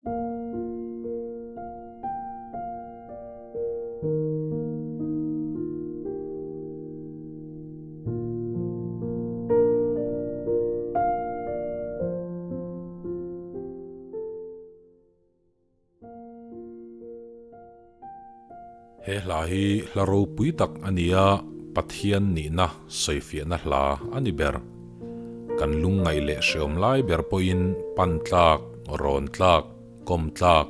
He hla hi hla ropui tak a ni a, Pathian nihna sawifiahna hla a ni ber. Kan lungngaih leh hreawm lai ber pawhin pan tlak, rawn tlak, kawm tlak,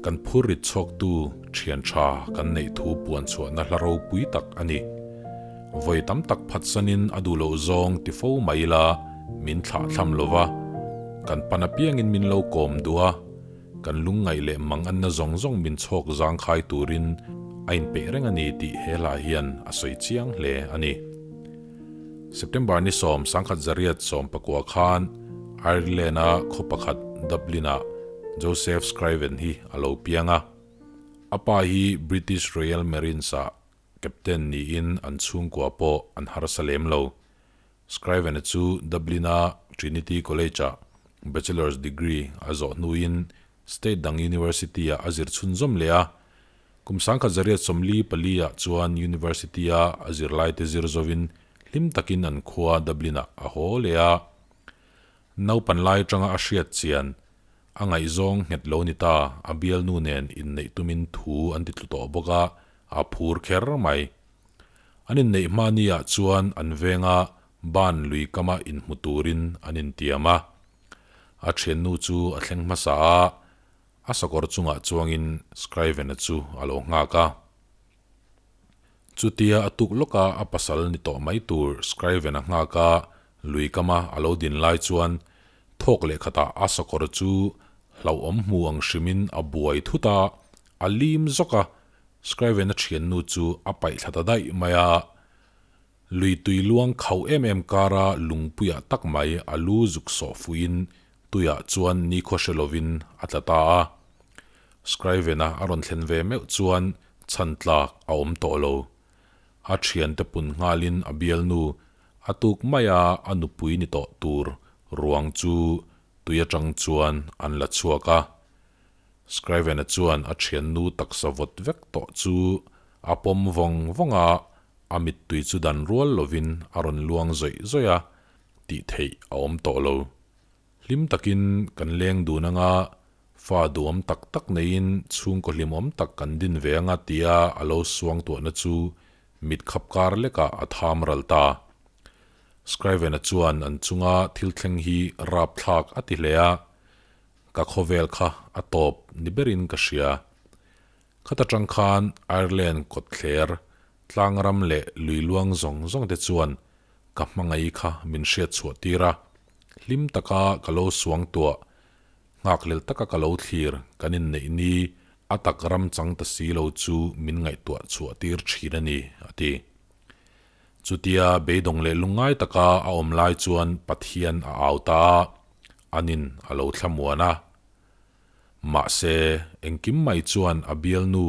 kan phur rit chhawktu thian tha kan neih thu puan chhuahna hla ropui tak a ni. Vawi tam tak phatsanin a duh loh zawng ti fo mai ila min thlah thlam lo va, kan pan apiangin min lo kawm duh a, kan lungngaih leh mang anna zawng zawng min chhawk zangkhai turin a inpeih reng a ni tih he hla hian a sawi chiang hle a ni. September ni 1919 khan Ireland-a khaw pakhat Dublin-ah Joseph Scriven hi a lo piang a. A pa hi British Royal Marines-ah Captain niin an chhungkua pawh an harsa lem lo. Scriven-a chu Dublin-a Trinity College-ah Bachelor's degree a zawh hnuin State dang University-ah a zir chhunzawm leh a. Kum 1944-ah chuan University-a a zirlaite zir zovin hlim takin an khua Dublin-ah a haw leh a. Naupan lai atanga a hriat chian a ngaihzawng nghet lo ni ta, a bialnu nen inneih tumin thu an ti tlu tawh bawk a, a phur kher mai. An inneih hma ni ah chuan an venga ban lui kama inhmu turin an intiam a. A thiannu chu a thleng hmasa a, a sakawr chungah chuangin Scriven-a chu a lo nghak a. Chutia a tuk lawka a pasal ni tawh mai tur Scriven-a nghak a, lui kama a lo din lai chuan thawk leh khatah a sakawr chu hlauhawm hmu ang hrimin a buai thut a, a lim zawk a, Scriven-a thiannu chu a paih thla ta daih mai a. Lui tui luang khauh em em kara lungpuiah tak mai a lu zuk sawh fuhin tuiah chuan nikhaw hre lovin a tla ta a. Scriven-a a rawn thlen ve meuh chuan chhan tlak a awm tawh lo. A thiante pun nghalin a bialnu a tuk maia a nupui ni tawh tur ruang chu tui atang chuan an la chhuak a. Scriven-a chuan a thiannu taksa vawt vek tawh chu a pawm vawng vawng a, a mittui chu dan rual lovin a rawn luang zawih zawih a, tih theih a awm tawh lo. Hlim takin kan leng dun anga fa duhawm tak tak neiin chhungkaw hlimawm tak kan din ve anga tia a lo suang tuahna chu mit khap kar lekah a tham ral ta. Scriven-a chuan an chunga thil thleng hi rapthlak a ti hle a, Ka khawvel kha a tawp ni berin ka hria. Khata tang khan Ireland kawtthler, tlangram leh lui luang zawng zawng te chuan ka hmangaih kha min hriat chhuah tir a, hlim taka ka lo suang tuah, nghakhlel taka ka lo thlir kan inneih ni a tak ram chang ta si lo chu min ngaihtuah chhuah tir thin a ni, a ti. Chutia beidawng leh lungngai taka a awm lai chuan Pathian a au ta a, anin a lo thlamuan a. Mahse, engkim mai chuan a bialnu,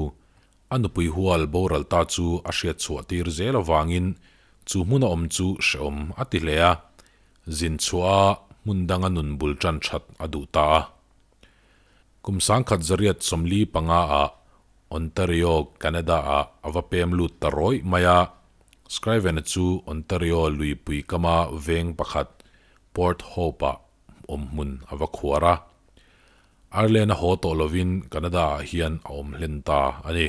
a nupui hual boral ta chu a hriat chhuah tir zel avangin chu hmuna awm chu hrehawm a ti hle a, zin chhuah a hmun danga nun bul tan that a duh ta a. Kum 1945 ah Ontario, Canada ah a va pem lut ta rawih mai a, Scriven-a chu Ontario luipui kama veng pakhat Port Hope-ah awm hmun a va khuar a. Ireland-a haw tawh lovin Canada-ah hian a awm hlen ta a ni.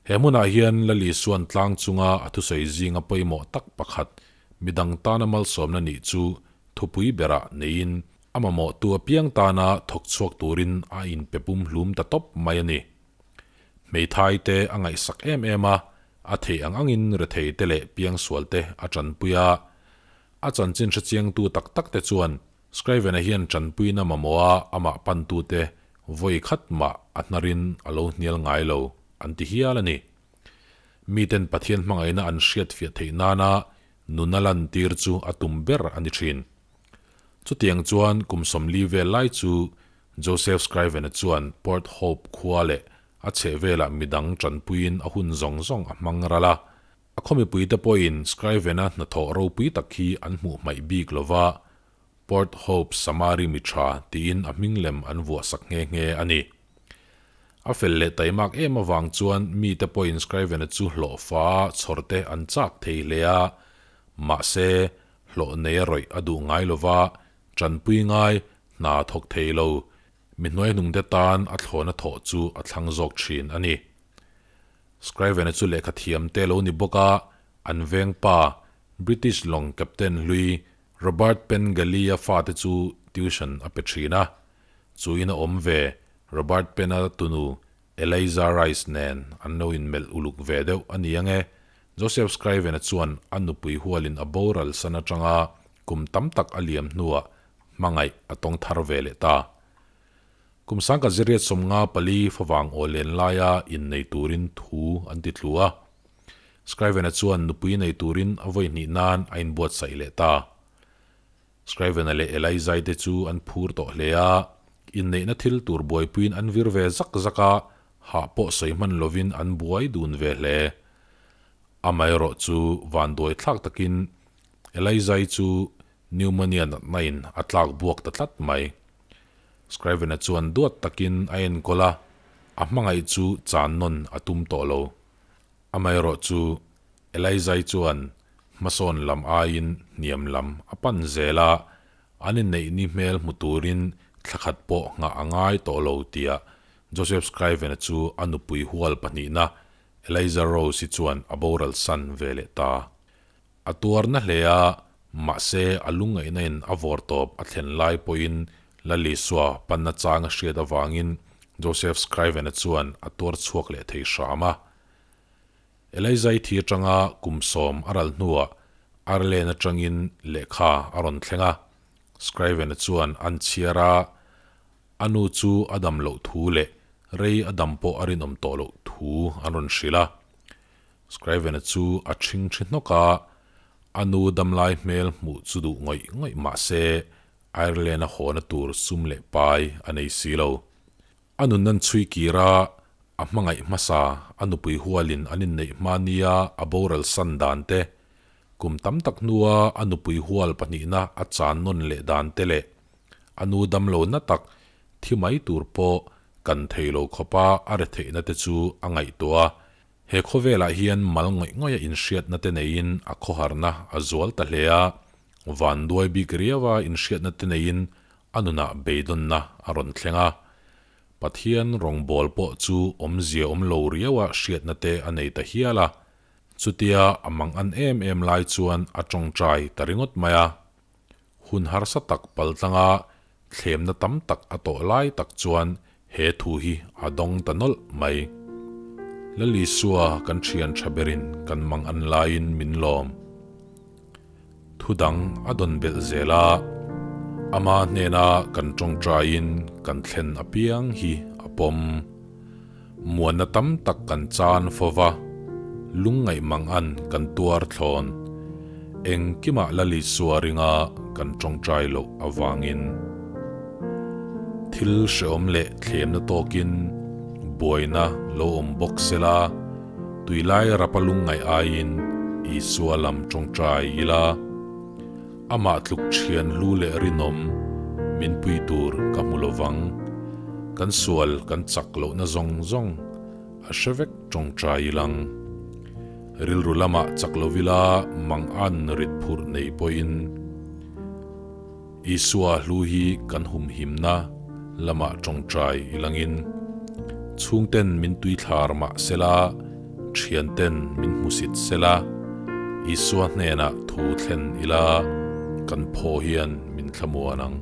He hmunah hian Lali Suan tlang chunga a thusawi zinga pawimawh tak pakhat midang tana malsawmna nih chu thupui berah neiin a mamawhtu apiang tana thawk chhuak turin a inpe pum hlum ta tawp mai a ni. Hmeithai te a ngaihsak em em a, a theih ang angin rethei te leh piangsual te a tanpui a. A chanchin hrechiangtu tak tak te chuan Scriven-a hian tanpuina mamawha amah pantute vawi khat mah a hnarin a lo hnial ngai lo an ti hial a ni. Miten Pathian hmangaihna an hriatfiah theih nana nuna lantir chu a tum ber a ni thin. Chutiang chuan kum 40 vel lai chu Joseph Scriven-a chuan Port Hope khua leh a chhehvelah midang tanpuiin a hun zawng zawng a hmang ral a. A khaw mipuite pawhin Scriven-a hnathawh ropui tak hi an hmuh hmaih bik lo va. Port Hope Samari mi tha tiin a hming lem an vuahsak nghe nghe a ni. A fel leh taimak em avang chuan mite pawhin Scriven-a chu hlawhfa chhawrte an chak thei hle a, mahse, hlawh neia rawih a duh ngai lova, tanpui ngai, hna thawk thei lo, mi hnuaihnungte tan a thlawna thawh chu a thlang zawk thin a ni. Scriven-a chu lehkha thiamte lo ni bawk a, an vengpa, British lawng captain hlui Robert Pengelly-a fate chu tuition a pe thin a. Chu in a awm ve, Robert Penn-a tunu Eliza Rice nen an lo inmelh uluk ve deuh a ni ang e. Joseph Scriven-a chuan a nupui hualin a boral san atanga kum tam tak a liam hnuah hmangaih a tawng thar ve leh ta. Kum sangka ziriat 54 favang aw len laia innei turin thu an ti tlu a. Scriven-a chuan nupui nei turin a vawi hnih nan a inbuatsaih leh ta. Scriven-a leh Elijah te chu an phur tawh hle a, inneihna thil tur buaipuiin an vir ve zak zak a, hah pawh sawi hman lovin an buai dun ve hle. Amaherawh chu vanduai thlak takin Elijah chu pneumonia natna in a tlak buak ta tlat mai. Scriven-a chuan duat takin a enkawl a, a hmangaih chu chan nawn a tum tawh lo. Amaherawh chu Elijah chuan hmasawn lam aiin hniam lam a pan zel a, an inneih ni hmel hmu turin thla khat pawh nghah a ngai tawh lo tia Joseph Scriven-a chu a nupui hual pahnihna Eliza Rose-i chuan a boral san ve leh ta. A tuarna hle a, mahse a lungngaihna in a vawr tawp a thlen lai pawhin Lalisua panna chang a hriat avangin Joseph Scriven-a chuan a tuar chhuak leh thei hram a. Elijah-i thi atanga kum sawm a ral hnuah Ireland atangin lehkha a rawn thleng a, Scriven-a chuan an chhiar a, a nu chu a dam loh thu leh rei a dam pawh a rinawm tawh loh thu an rawn hrilh a. Scriven-a chu a ṭhing ṭhi hnawk a, a nu damlai hmel hmuh chu duh ngawih ngawih mah se Ireland-a hawna tur sum leh pai a nei si lo. A nun an chhui kir a, a hmangaih hmasa a nupui hualin an inneih hma nia a boral san dan te, kum tam tak hnua a nupui hual pahnihna a chan nawn leh dan te leh a nu damlo na tak thi mai tur pawh kan thei lo khawpa a retheihna te chu a ngaihtuah a. He khawvelah hian mal ngawih ngawih a inhriatna te neiin a khawharna a zual ta hle a, vanduai bik riaua inhriatna te neiin a nunah beidawnna a rawn thleng a. Pathian rawngbâwl pawh chu awmzia awm lo riaua hriatna te a nei ta hial a. Chutia a mang an em em lai chuan a tawngtai ta ringawt mai a. Hun harsa tak paltlanga thlemna tam tak a tawh lai tak chuan he thu hi a dawng ta nawlh mai. Lalisua kan thian tha berin kan mang an laiin min lawm. Thu dang a dawn belh zel a, ama hnena kan tawngtaiin kan thlen apiang hi a pawm. Muanna tam tak kan chan fo va, lungngaih mang an kan tuar thlawn. Engkimah Lalisua ringa kan tawngtai loh avangin. Thil hrehawm leh thlemna tawkin buaina lo awm bawk sela, tuilai rapa lungngaih aiin Isua lam tawngtai ila. Amah tluk thian hlu leh rinawm min pui tur ka hmu lovang. Kan sual kan chak lohna zawng zawng a hre vek tawngtai ilang. Rilru lamah chak lo ila mang an rit phurh nei pawhin Isua hlu hi kan humhimna lamah tawngtai ilangin chhungten min tuithlar mah sela, thianten min hmusit sela, Isua hnenah thu thlen ila kan phaw hian min thlamuan ang.